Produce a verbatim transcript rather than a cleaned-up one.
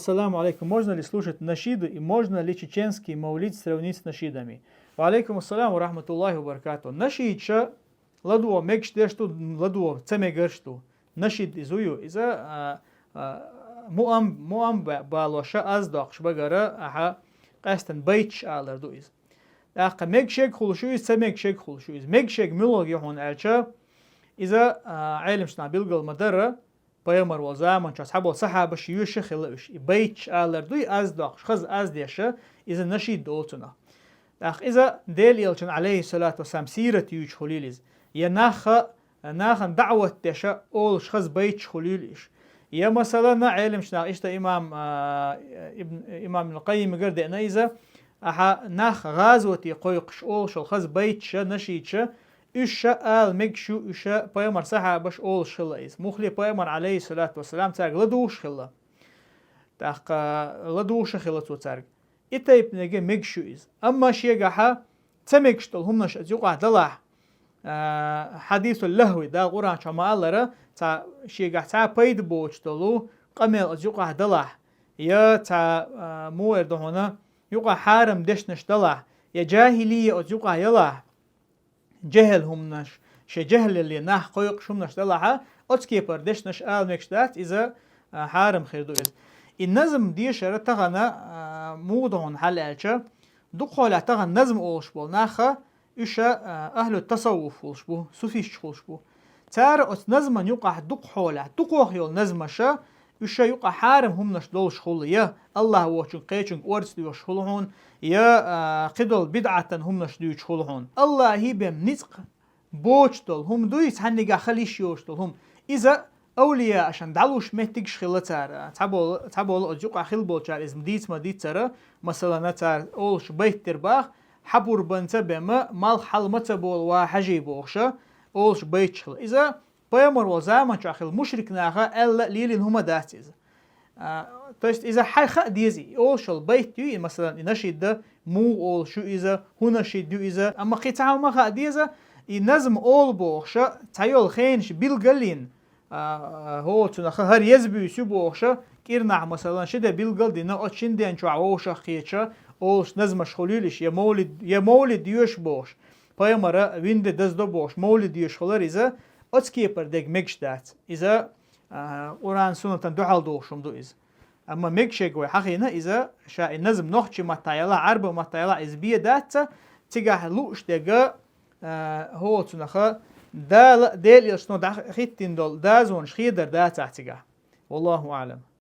Ассаламу алейкум. Можно ли слушать нашиду и можно ли чеченский маулид сравнить с нашидами? Ва алейкум ассалам ва рахматуллахи ва баракату. Нашид ша ладугӀа мегаш деш ду, ладугӀа ца мегарш ду. Нашид из ю, иза, а, а, муам, муам ба-, балоша аз доккхуш багара, аха, къаьстан байташ алар ду иза. ТӀаккха мегашег хула шу иза, ца мегашег хула шу иза. Мегашег муьлхаг ю хьуна аьлча, иза, а, Ӏелимшна билгал ма дара, пайхамар вол заман чу цхьабол сахьабаш йоьша хила уьш. И байташ алар дуй, аз доккхуш, хаза аз деша, иза нашид олу цунах. ТӀаккха иза Дела элчан, алейхиссалату вассалам, сират юьйчу хуьлийла иза. Я наха, нахана даӀват деша олуш хаза байташ хуьлийла иш. Я масалана, Ӏелимшнах иштта имам, а, ибн, имам Ибн Къаййимигара деана иза, аха, нах гӀазоте кхойкхуш олуш хаза байташа, нашидаша, уьш ша ала мегаш ю, уьш ша пайхамар сахьабаш олуш хилла иза. Мухли пайхамар, алейхиссалату вассалам, цаьрга ладугӀуш хилла. ТӀаккха ладугӀуша хилла цо цаьрга. И тайпанега мегаш ю иза. Амма шегахьа ца мегаш долу хӀуманаш аса юкъахь далахь, а, хьадисул лахви, Дала Къуръан чохь ма-аллара, цхьа шегахь цхьа пайда боцуш долу къамел аса юкъахь далахь, я цхьа, а, муха эр ду хьуна, юкъахь хьарам дешнаш далахь, я жахилия аса юкъахь ялахь, жехӀел хӀуманаш, шен жехӀлалле нах кхойкхуш хӀуманаш далахьа, оцу кепара дешнаш ала мегаш дац, иза, а, хьарам хир ду иза. И назм дешара тахана, а, муха ду хьуна хьал аьлча, дукхахьолехь тахана назм олуш болу наха, уьш, а, ахьлу тасаввуф хуьлуш бу, суфисташ хуьлуш бу. Цара оцу назман юкъахь дукхахьолехь, дукхох йолу назмаша, уьш ша юкъа хьарам хӀуманаш долуш хуьлу, я Аллах воцучуьнга кхечуьнга орца доьхуш хуьлу хьуна, я, а, кхидолу бидӀатан хӀуманаш дуьйцуш хуьлу хьуна. Аллахьи бен ницкъ боцуш долу хӀума дуй, цхьаннигахь хила йиш йолуш долу хӀума. Иза авлияашна дӀалуш меттигаш хилла цара. Цхьаболу, цхьаболу оцу юкъахь хила болчара иза дийца ма дийцара, масалана, цара олуш байт дер баха, хьабурбанца бен ма, малх хьал ма ца болу ва хьажий бохуша, олуш байташ хила. Иза пайхамар вол заман чохь хила мушрик наха аьлла а лелийна хӀума дац иза. А, то есть иза хьайн хаа деза, и олуш йолу байт ю, и, масалан, и нашид дан, муха олуш ю иза, хӀун нашид ю иза, амма кхин цхьа хӀума хаа деза, и назм олу бохуша, цхьа йолу хенаш билгалйина, а, а, хӀо, цунах хӀара еза буьйса ю бохуша, кӀирнахь, масалан, ши де билгал а дина, оцу шин ден чохь вовшах кхеташа, олуш назмаш хуьлийла иш, я мовлид, я мовлид йоьшу бохуш, пайхамара вин де даздо бохуш, мовлид йоьшу хилар иза, оцу кепара дерг мегаш дац. Иза, а, Къуръан, суннатан дуьхьал дохуш хӀума ду иза. Амма мегашега вай хьахийна иза, ша и назм нохчи маттахь ялахь, Ӏарба маттахь ялахь, иза бен дац, цигахь лууш дерг, а, хӀо, цунаха Дала, Дела элчано дӀахӀиттина долу дазонаш хедар дацахь цигахь. Валлаху аӀлам.